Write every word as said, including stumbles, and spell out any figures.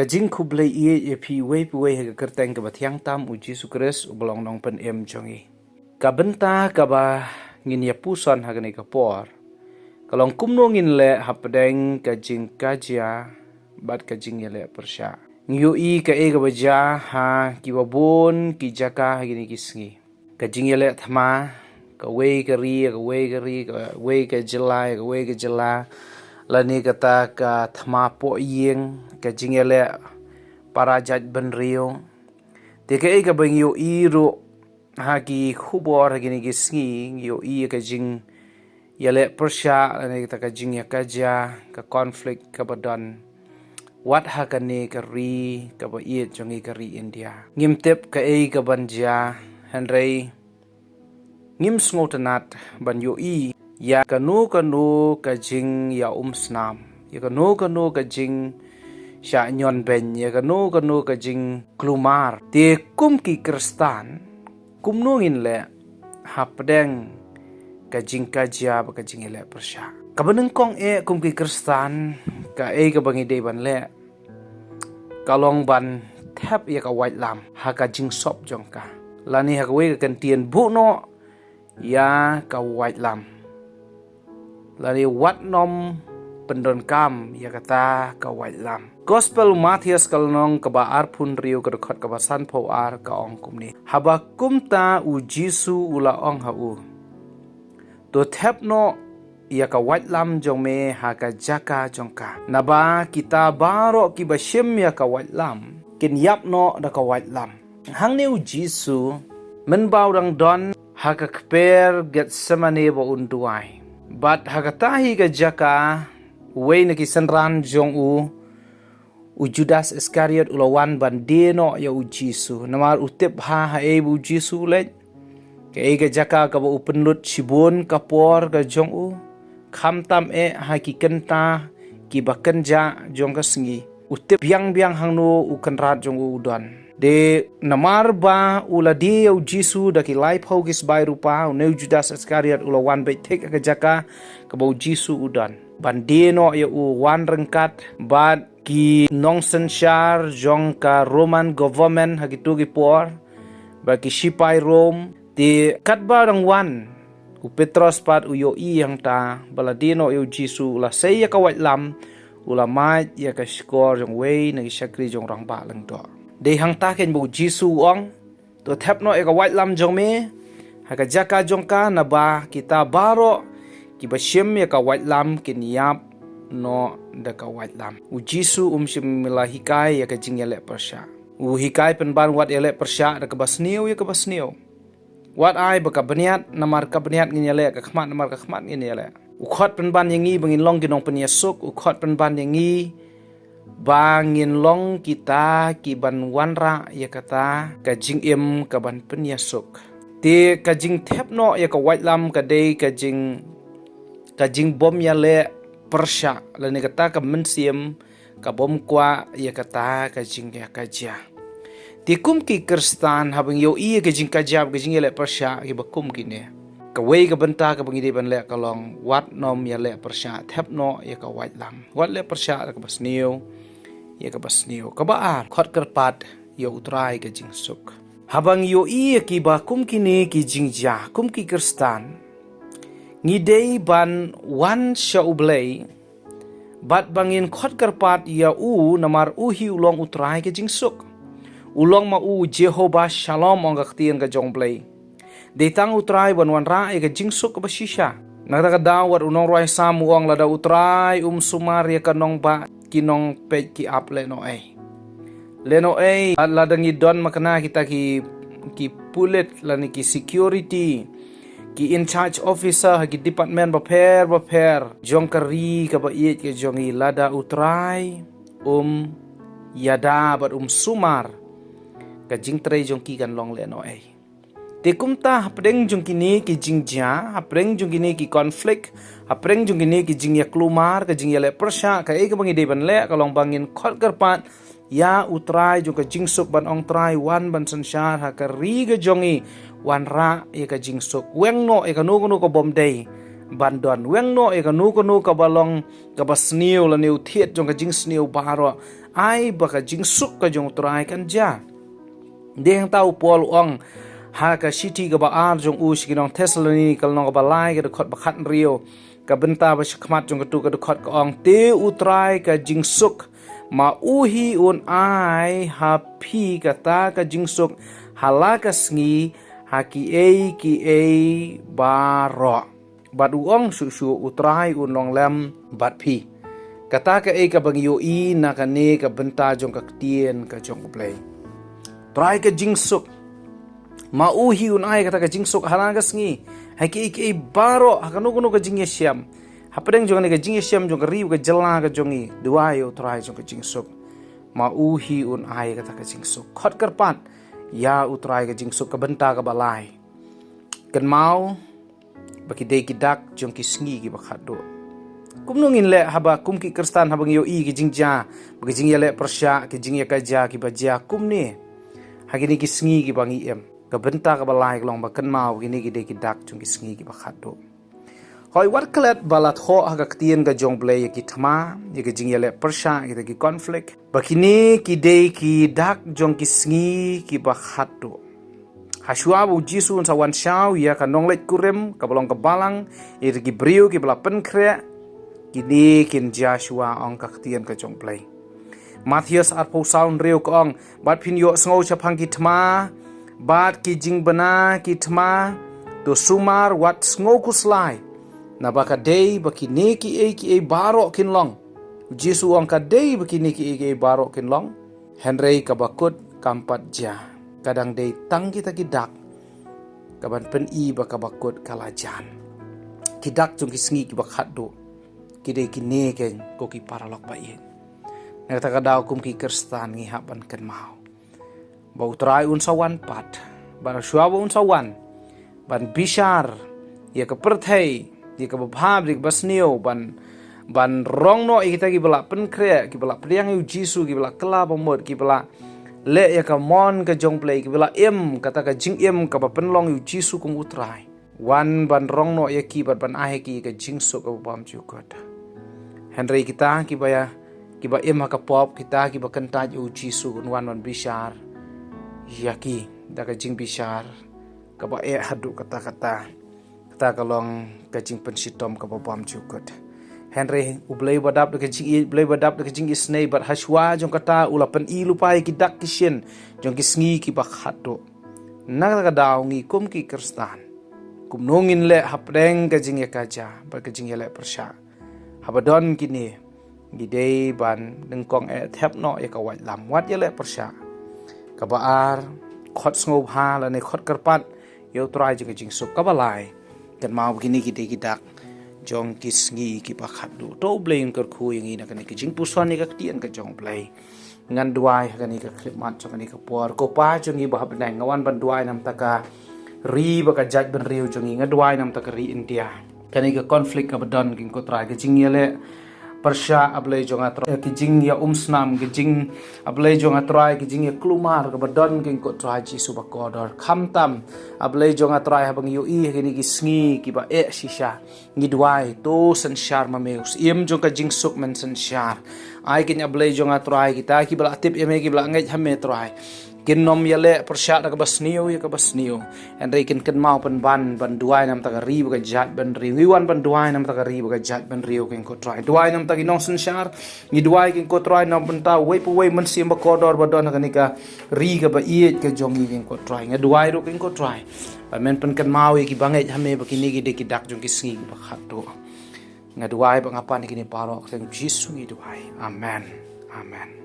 Ka jingkhublei ïa phi uwei pa uwei ha ka kyrteng kaba thiang tam u Jisu Khrist uba long nongpynim jong ngi. Ka bynta kaba ngin ïa puson ha kane ka por ka long kumno ngin leh hapdeng ka jingkajia bad ka jingïaleh pyrshah. Ngi ïohi kaei kaba jia ha kiba bun ki jaka ha kine ki sngi. Ka jingïaleh thma, kawei ka ri, kawei ka ri, kawei ka jylla, kawei ka jylla. Lane kata ka thma pohïing, ka jingïaleh para jaitbynriew. Te kaei kaba ngi ïohi ruh ha ki khubor ha kine ki sngi, ngi ïohi ka jing ïaleh pyrshah, lane kata ka jingïakajia, ka conflict kaba don. Wat ha kane ka ri kaba ïeit jong ngi ka ri India. Ngim tip kaei kaban jia, hynrei ngim sngewtynnat ban ïohi ïa kano kano ka jingïaumsnam, ïa kano kano ka jingshah ñion beiñ, ïa kano kano ka jingkulmar. Te kum ki Khristan, kumno ngin leh hapdeng ka jingkajia bad ka jingïaleh pyrshah. Kaba nyngkong eh kum ki Khristan, kaei kaba ngi dei ban leh ka long ban thep ïa ka waitlam ha ka jingsop jong ka. Lane ha kawei ka kyntien, buh noh ïa ka waitlam. Lane wat nym pyndonkam ïa kata ka waitlam. Gospel Mathaios ka lynnong kaba arphew hynriew ka dkhot kaba sanphew ar ka ong kumne. Haba kumta u Jisu u la ong ha u, to thep noh ïa ka waitlam jong me ha ka jaka jong ka. Naba kita baroh kiba shim ïa ka waitlam kin ïap noh da ka waitlam. Hangne u Jisu, mynba u dang don ha ka kper Gethsemane ba un duwai. Bad ha kata hi ka jaka, uwei na ki synran jong u, u Judas Iskariot u la wan ban die noh ïa u Jisu. Namar u tip bha haei ba u Jisu u leit. Kaei ka jaka kaba u pynlut shibun ka por ka jong u. Khamtam eh ha ki kynta kiba kynjah jong ka sngi. U tip biang biang hangno u kynrad jong u u don. Te namar ba u la die ïa u Jisu da ki laiphew ki sbai rupa, une u Judas Iskariot u la wan beit thik ha ka jaka kaba u Jisu u don. Ban die noh ïa u, wan ryngkat bad ki nongsynshar jong ka Roman government ha kito ki por, bad ki shipai Rom. Te katba dang wan u Petros pat u ïohi hangta ba la die noh ïa u Jisu, u la sei ïa ka waitlam, u la mad ïa ka shkor jong uwei na ki shakri jong u rangbah lyngdoh. Dei hangta keiñ ba u Jisu u ong, to thep noh ïa ka waitlam jong me ha ka jaka jong ka, naba kita baroh kiba shim ïa ka waitlam kin ïap noh da ka waitlam. U Jisu um shym la hikai ïa ka jingïaleh pyrshah. U hikai pynban wat ïaleh pyrshah da kaba sniew ïa kaba sniew. Wat ai ba ka bniat namar ka bniat ngin ïaleh, ka khmat namar ka khmat ngin ïaleh. U khot pynban ïa ngi ba ngin long ki nongpynïasuk, u khot pynban ïa ngi ba ngin long kita kiban wanrah ïa kata ka jingim kaban pynïasuk. Te ka jingthep noh ïa ka waitlam ka dei ka jing, ka jingbym ïaleh pyrshah, lane kata ka mynsiem kabym kwah ïa kata ka jingïakajia. Te kum ki Khristan, haba ngi ïohi ïa ka jingkajia bad ka jingïaleh pyrshah kiba kum kine, kawei ka bynta kaba ngi dei ban leh ka long wat nym ïaleh pyrshah, thep noh ïa ka waitlam. Wat leh pyrshah da kaba sniew ïa kaba sniew. Kaba ar, khot kyrpad ïa u Trai ka jingsuk. Haba ngi ïohi ïa kiba kum kine ki jingjia, kum ki Khristan, ngi dei ban wan sha U Blei bad ba ngin khot kyrpad ïa u, namar u hi u long u Trai ka jingsuk. U long ma u Jehovah Shalom, ong ka ktien ka jong U Blei. Dei tang u Trai ban wanrah ïa ka jingsuk kaba shisha. Na kata ka daw wat u nongrwai Salm u ong, lada u Trai um sumar ïa ka nongbah, ki nongpeit ki ap lehnohei. Lehnohei, lada ngi don makna kita ki, ki pulit lane ki security, ki in charge officer ha ki department bapher bapher jong ka ri kaba ïeit ka jong ngi, lada u Trai um ïada bad um sumar, ka jingtrei jong ki kan long lehnohei. Te kumta hapdeng jong kine ki jingjia, hapdeng jong kine ki conflict, hapdeng jong kine ki jingïaklumar, ka jingïaleh pyrshah, kaei kaba ngi dei ban leh ka long ba ngin khot kyrpad ïa u Trai jong ka jingsuk, ban ong, Trai, wan ban synshar ha ka ri ka jong ngi, wanrah ïa ka jingsuk. Weng noh ïa kano kano ka bym dei ban don. Weng noh ïa kano kano kaba long kaba sniew lane u thied jong ka jingsniew baroh. ai ba ka jingsuk ka jong U Trai kan jia. Dei hangta u Paul u ong ha ka shithi kaba ar jong u sha ki nong Thessaloni, ka lynnong kaba lai, ka dkhot ba khathynriew, ka bynta ba shakhmat jong katu ka dkhot, ka ong: Te U Trai ka jingsuk, ma u hi un ai ha phi kata ka jingsuk ha la ka sngi, ha kiei kiei baroh. Bad u ong shuh shuh: U Trai un long lem bad phi. Kata kaei kaba ngi ïohi na kane ka bynta jong ka ktien ka jong U Blei. Trai ka jingsuk, ma u hi un ai kata ka jingsuk ha la ka sngi, ha kiei kiei baroh, ha kano kano ka jingïashem. Hapdeng jong kane ka jingïashem jong ka ri bad ka jylla ka jong ngi, duwai ïa U Trai jong ka jingsuk, ma u hi un ai kata ka jingsuk. Khot kyrpad ïa U Trai ka jingsuk. Ka bynta kaba lai, kynmaw ba ki dei ki dak jong ki sngi kiba khatduh. Kumno ngin leh haba kum ki Khristan, haba ngi ïohi ki jingjia, ba ki jingïaleh pyrshah, ki jingïakajia kiba jia kumne ha kine ki sngi kiba ngi im? Ka bynta kaba lai ka long ba kynmaw ba kine ki dei ki dak jong ki sngi kiba khatduh. Hooid, wat klet ba la thoh ha ka ktien ka jong U Blei ïa ki thma, ïa ki jingïaleh pyrshah, ïa kita ki conflict, ba kine ki dei ki dak jong ki sngi kiba khatduh. Hashwa ba U Jisu un sa wan shaw ïa ka nongleit kurim kaba long ka balang, ïa kita ki briew kiba la pynkhreh, kine kin jia shuwa, ong ka ktien ka jong U Blei. Mathaios arphew saw, hynriew, ka ong: Bad phin ïohsngew shaphang ki thma bad ki jingbna ki thma, to sumar wat sngew khuslai, naba ka dei ba kine kiei kiei baroh kin long. U Jisu u ong ka dei ba kine kiei kiei baroh kin long, hynrei kaba kut kam pat jia. Ka dang dei tang kita ki dak kaban pyni ba kaba kut ka la jan. Ki dak jong ki sngi kiba khatduh ki dei kine, ko ki paralok ba ïeit. Na kata ka daw, kum ki Khristan, ngi hap ban kynmaw ba U Trai un sa wan pat, bad hashwa ba un sa wan ban bishar ïa ka pyrthei, ïa kaba bha bad ïa kaba sniew, ban, ban rong noh ïa kita kiba la pynkhreh, kiba la pdiang ïa U Jisu, kiba la kylla bamut, kiba la leh ïa ka mon ka jong U Blei, kiba la im kata ka jingim kaba pynlong ïa U Jisu kum U Trai. Wan ban rong noh ïa ki bad ban ai ïa ki ka jingsuk kaba bymjukut. Hynrei kita kiba ïa, kiba im ha ka pop, kita kiba kyntait ïa U Jisu, un wan ban bishar ïa ki da ka jingbishar kaba eh haduh katta katta. Kata ka long ka jingpynshitom kaba bymjukut. Hynrei U Blei uba dap da ka jingïeit, U Blei uba dap da ka jingisynei, bad hashwa jong kata u la pyni lypa ïa ki dak ki shin jong ki sngi kiba khatduh. Na kata ka daw, ngi kum ki Khristan, kumno ngin leh hapdeng ka jingïakajia bad ka jingïaleh pyrshah? Haba don kine, ngi dei ban nyngkong eh thep noh ïa ka waitlam, wat ïaleh pyrshah. Kaba ar, khot sngewbha lane khot kyrpad ïa U Trai jong ka jingsuk. Kaba lai, kynmaw ba kine ki dei ki dak jong ki sngi kiba khatduh. To U Blei un kyrkhu ïa ngi na kane ka jingpuson ïa ka ktien ka jong U Blei. Ngan duwai ha kane ka khyllipmat jong kane ka por. Ko Pa jong ngi ba ha bneng, nga wan ban duwai namar ka ri bad ka jaitbynriew jong ngi. Nga duwai namar ka ri India. Kane ka conflict kaba don, ko Trai, ka jingïaleh pyrshah, A Blei jong nga Trai, ka jingïaumsnam, ka jing, A Blei jong nga Trai, ka jingïaklumar kaba don, ko Trai Jisu ba kordor. Khamtam, A Blei jong nga Trai, haba ngi ïohi ha kine ki sngi kiba eh shisha, ngi duwai, to synshar ma me, U Syiem jong ka jingsuk, men synshar. Ai kine, A Blei jong nga Trai, kita kiba la tip ïa me, kiba la ngeit ha me Trai, kin nym ïaleh pyrshah da kaba sniew ïa kaba sniew. Hynrei kin kynmaw pynban ban duwai namar ka ri bad ka jaitbynriew. Ngi wan ban duwai namar ka ri bad ka jaitbynriew, ko Trai. Duwai namar ki nongsynshar. Ngi duwai, ko Trai, na bynta uwei pa uwei u Mynsiem ba kordor ba don ha kane ka ri kaba ïeit ka jong ngi, ko Trai. Nga duwai ruh, ko Trai, ba men pynkynmaw ïa kiba ngeit ha me ba kine ki dei ki dak jong ki sngi kiba khatduh. Nga duwai bad nga pan ïa kine baroh ha ka kyrteng U Jisu ngi duwai. Amen. Amen.